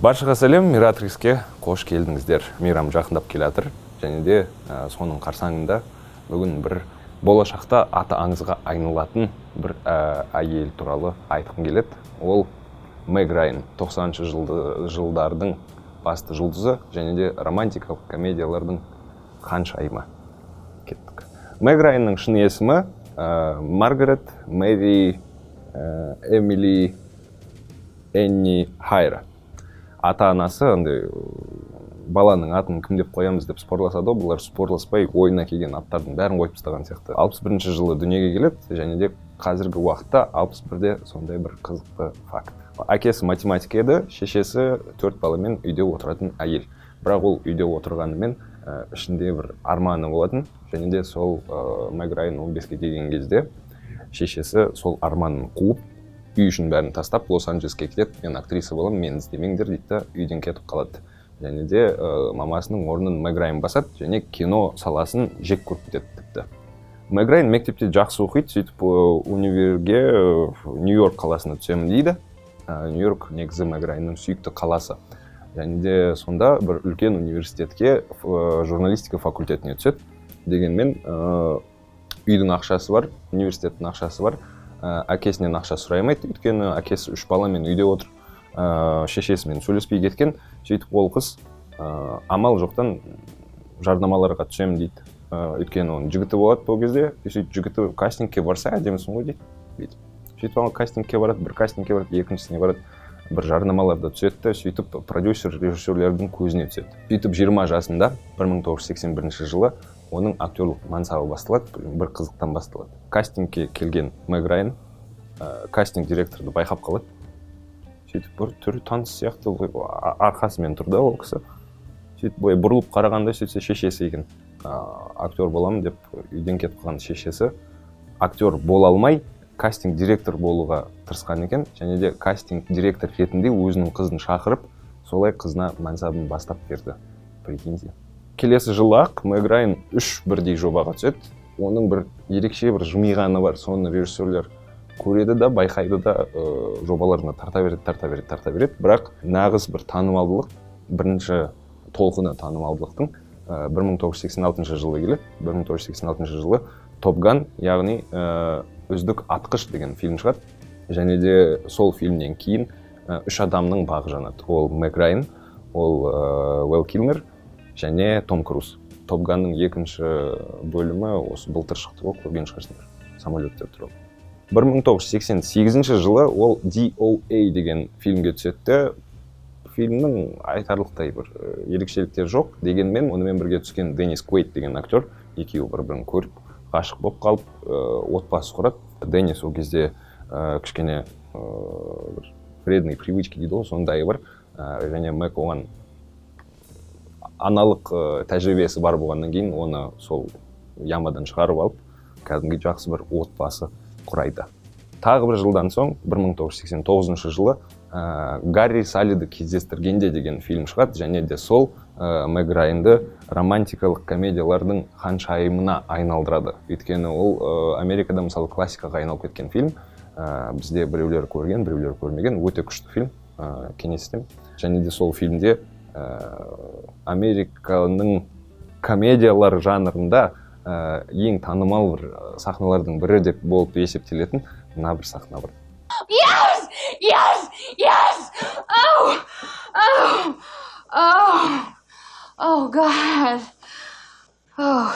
Баршаға сәлем, Миратрикске қош келдіңіздер. Мейрам жақындап келе жатыр және де соның қарсаңында бүгін бір болашақта аты аңызға айналатын бір әйел туралы айтқым келеді. Ол Мэг Райан, 90-шы жылдардың басты жұлдызы және де романтикалық комедиялардың ханшайымы. Кеттік. Мэг Райанның шын есімі Маргарет Мэри Эмили Энни Хайра. Ата-анасы андай баланың атын кім деп қоямыз деп спорласады ғой, бұлар спорласпай, ойына келген аттардың бәрін қойып тастаған сияқты. 61 жылы дүниеге келеді және де қазіргі уақытта 61-де. Сондай бір қызықты факт: әкесі математик еді, шешесі төрт баламен үйде отыратын әйел. Бірақ ол үйде отырғанымен, ішінде бір арманы болатын және де сол Мэг Райан 15-ке келген кезде шешесі сол арманын қуып, үй үшін бәрін тастап, Лос-Анджелеске кетеді. «Мен актриса боламын, мені іздемеңдер», — дейді да, үйден кетіп қалады. Және де мамасының орнын Мэг Райан басады және кино саласын жек көріп кетеді. Тіпті Мэг Райан мектепте жақсы оқиды. Сөйтіп универге Нью-Йорк қаласына түсемін дейді. Нью-Йорк негізі Мэг Райанның сүйікті қаласы. Және де сонда бір үлкен университетке журналистика факультетіне түседі. Дегенмен үйдің ақшасы бар, университеттің ақшасы бар, әкесінен ақша сұрай алмайды, өйткені әкесі үш баламен үйде отыр, шешесімен сөйлеспей кеткен. Сөйтіп ол қыз амал жоқтан жарнамаларға түсемін дейді, өйткені оның жігіті болады ол кезде. И сөйтіп жігіті: «Кастингке барса, әдемісің ғой», — дейді бүйтіп. Сөйтіп ана кастингке барады, бір кастингке барады, екіншісіне барады, бір жарнамаларда түседі де, сөйтіп продюсер, режиссерлердің көзіне түседі. Сөйтіп 20 жасында, 1981 жылы оның актерлық мансабы басталады. Бір қызықтан басталады: кастингке келген Мэг Райан кастинг директорды байқап қалады. Сөйтіп бір түрі таныс сияқты ғой, арқасымен тұр да ол кісі. Сөйтіп былай бұрылып қарағанда, сөйтсе, шешесі екен. Актер боламын деп үйден кетіп қалған шешесі актер бола алмай, кастинг директор болуға тырысқан екен және де кастинг директор ретінде өзінің қызын шақырып, солай қызына мансабын бастап берді, прикиньте. Келесі жылы ақ Мэг Райан үш бірдей жобаға түседі. Оның бір ерекше бір жымиғаны бар, соны режиссерлер көреді да, байқайды да, жобаларына тарта береді, тарта береді, тарта береді. Бірақ нағыз бір танымалдылық, бірінші толқыны танымалдылықтың 1986 жылы келеді. 1986 жылы «Топ Ган», яғни «Үздік атқыш» деген фильм шығады. Және де сол фильмнен кейін үш адамның бағы жанады: ол Мэг Райан, ол Вэл Килмер және Том Круз. «Топ Ганның» екінші бөлімі осы былтыр шықты ғой, көрген шығарсыңдар, самолеттер туралы. 1988 жылы ол DOA деген фильмге түседі де, фильмнің айтарлықтай бір ерекшеліктері жоқ. Дегенмен онымен бірге түскен Деннис Куэйд деген актер, екеуі бір бірін көріп, ғашық болып қалып, отбасы құрады. Деннис ол кезде кішкене бір вредные привычки дейді ғой, сондайы бар. Және Мэг оған аналық тәжірибесі бар болғаннан кейін, оны сол ямадан шығарып алып, кәдімгі жақсы бір отбасы құрайды. Тағы бір жылдан соң, 1989 жылы «Гарри Саллиді кездестіргенде» деген фильм шығады. Және де сол Мэг Райанды романтикалық комедиялардың ханшайымына айналдырады, өйткені ол Америкада, мысалы, классикаға айналып кеткен фильм. Бізде біреулер көрген, біреулер көрмеген. Өте күшті фильм, кеңес етемін. Және де сол фильмде Американың комедиялар жанрында ең танымал бір сахналардың бірі деп болып есептелетін мына бір сахна бар. Yes! Yes! Yes! Oh! Oh! Oh! Oh, God. Oh.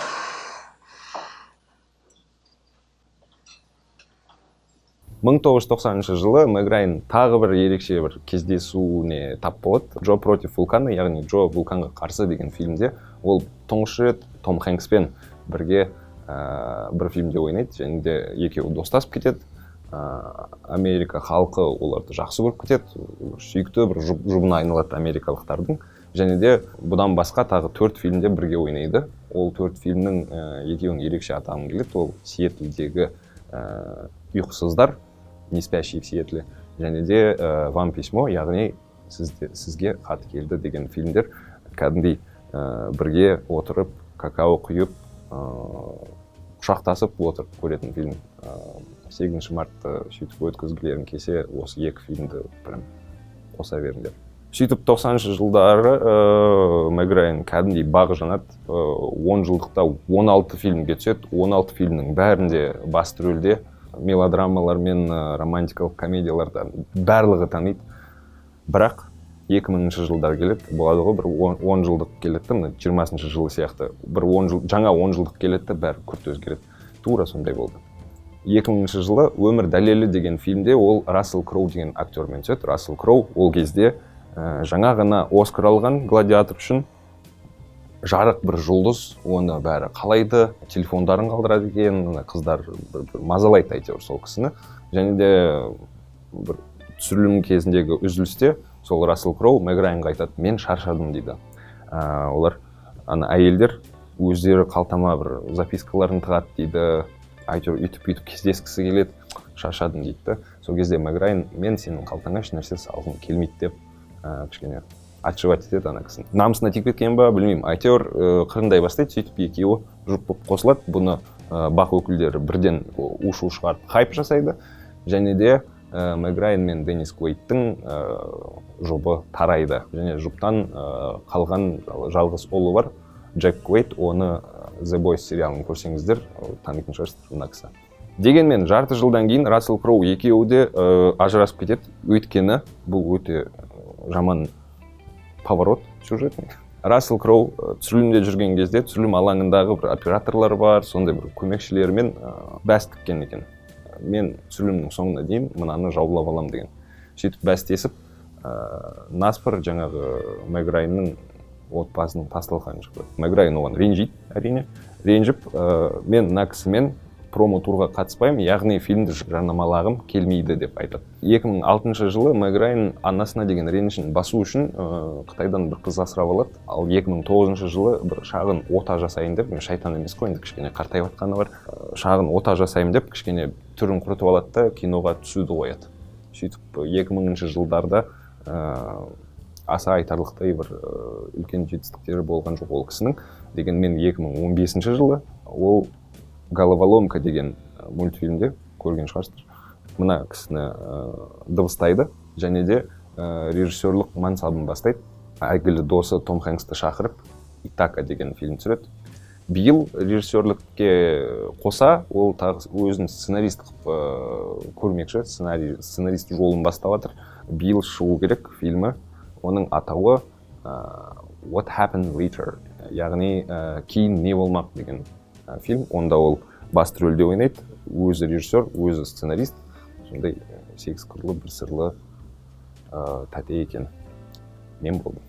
1990 жылы Мэг Райан тағы бір ерекше бір кездесуіне тап болады. «Джо против вулкана», яғни «Джо вулканға қарсы» деген фильмде ол тұңғыш рет Том Хэнкспен бірге бір фильмде ойнайды және де екеуі достасып кетеді. Америка халқы оларды жақсы көріп кетеді, сүйікті бір жұбына айналады америкалықтардың. Және де бұдан басқа тағы төрт фильмде бірге ойнайды. Ол төрт фильмнің екеуін ерекше атағым келеді: ол «Сиэтлдегі ұйқысыздар», «Не спящие в Сиэтле», және де «Вам письмо», яғни «Сізге хат келді» деген фильмдер. Кәдімгідей бірге отырып, какао құйып, құшақтасып отырып көретін фильм. 8 мартты сөйтіп өткізгілерің келсе, осы екі фильмді прям қоса беріңдер. Сөйтіп 90-жылдары Мэг Райан кәдімгідей бағы жанады. 10 жылдықта 16 фильмге түседі. 16 фильмнің бәрінде басты рөлде, мелодрамалар мен романтикалық комедияларда барлығы таниды. Бірақ 2000 жылдар келеді, болады ғой, бір 10 жылдық келеді да, мына 20-жылы сияқты бір 10 жыл, жаңа 10 жылдық келеді да, бәрі күрт өзгереді. Тура сондай болды. 2000 жылы «Өмір дәлелі» деген фильмде ол Рассел Кроу деген актермен түседі. Рассел Кроу ол кезде жаңа ғана Оскар алған «Гладиатор» үшін, жарық бір жұлдыз, оны бәрі қалайды, телефондарын қалдырады екен, ана қыздар бір мазалайды әйтеуір сол кісіні. Және де бір түсірілім кезіндегі үзілісте сол Рассел Кроу Мэг Райанға айтады: «Мен шаршадым», – дейді. Олар ана әйелдер өздері қалтама бір запискаларын тығады дейді, әйтеуір үйтіп бүйтіп кездескісі келеді, шаршадым дейді да. Сол кезде Мэг Райан: «Мен сенің қалтаңа ешнәрсе салғым келмейді», – деп кішкене отшивать етеді ана кісіні. Намысына тиіп кеткен ба, білмеймін, әйтеуір қырындай бастайды. Сөйтіп екеуі жұп болып қосылады. Бұны БАҚ өкілдері бірден у шу шығарып, хайп жасайды. Және де Мэг Райан мен Деннис Куэйдтің жұбы тарайды және жұптан қалған жалғыз ұлы бар, Джек Куэйд. Оны «The Boys» сериалын көрсеңіздер, танитын шығарсыздар мына кісі. Дегенмен жарты жылдан кейін Рассел Кроу екеуі де ажырасып кетеді, өйткені бұл өте жаман поворот сюжетный. Рассел Кроу түсірілімде жүрген кезде түсірілім алаңындағы бір операторлар бар, сондай бір көмекшілерімен бәс тіккен екен: «Мен түсірілімнің соңына дейін мынаны жаулап аламын», – деген. Сөйтіп бәстесіп, наспор жаңағы Мэг Райанның отбасының тас-талқанын шығарды. Мэг Райан оған ренжиді, әрине, ренжіп, «Мен мына кісімен промо турға қатыспаймын, яғни фильмді жарнамалағым келмейді», – деп айтады. 2006 жылы Мэг Райан анасына деген ренішін басу үшін Қытайдан бір қыз асырап алады. Ал 2009 жылы бір шағын ота жасайын деп, мен шайтан емес қой енді, кішкене қартайып жатқаны бар, шағын ота жасаймын деп, кішкене түрін құртып алады да, киноға түсуді қояды. Сөйтіп 2000 жылдарда аса айтарлықтай бір үлкен жетістіктері болған жоқ ол кісінің. Дегенмен 2015 жылы ол «Головоломка» деген мультфильмде, көрген шығарсыздар, мына кісіні дыбыстайды және де режиссерлық мансабын бастайды. Әйгілі досы Том Хэнксті шақырып, «Итака» деген фильм түсіреді. Биыл режиссерлікке қоса ол тағы өзін сценарист қылып көрмекші, сценарист жолын бастап жатыр. Биыл шығу керек фильмі, оның атауы «What Happened Later», яғни «Кейін не болмақ» деген фильм. Онда ол басты рөлде ойнайды, өзі режиссер, өзі сценарист. Сондай сегіз қырлы бір сырлы тәте екен. Мен болдым.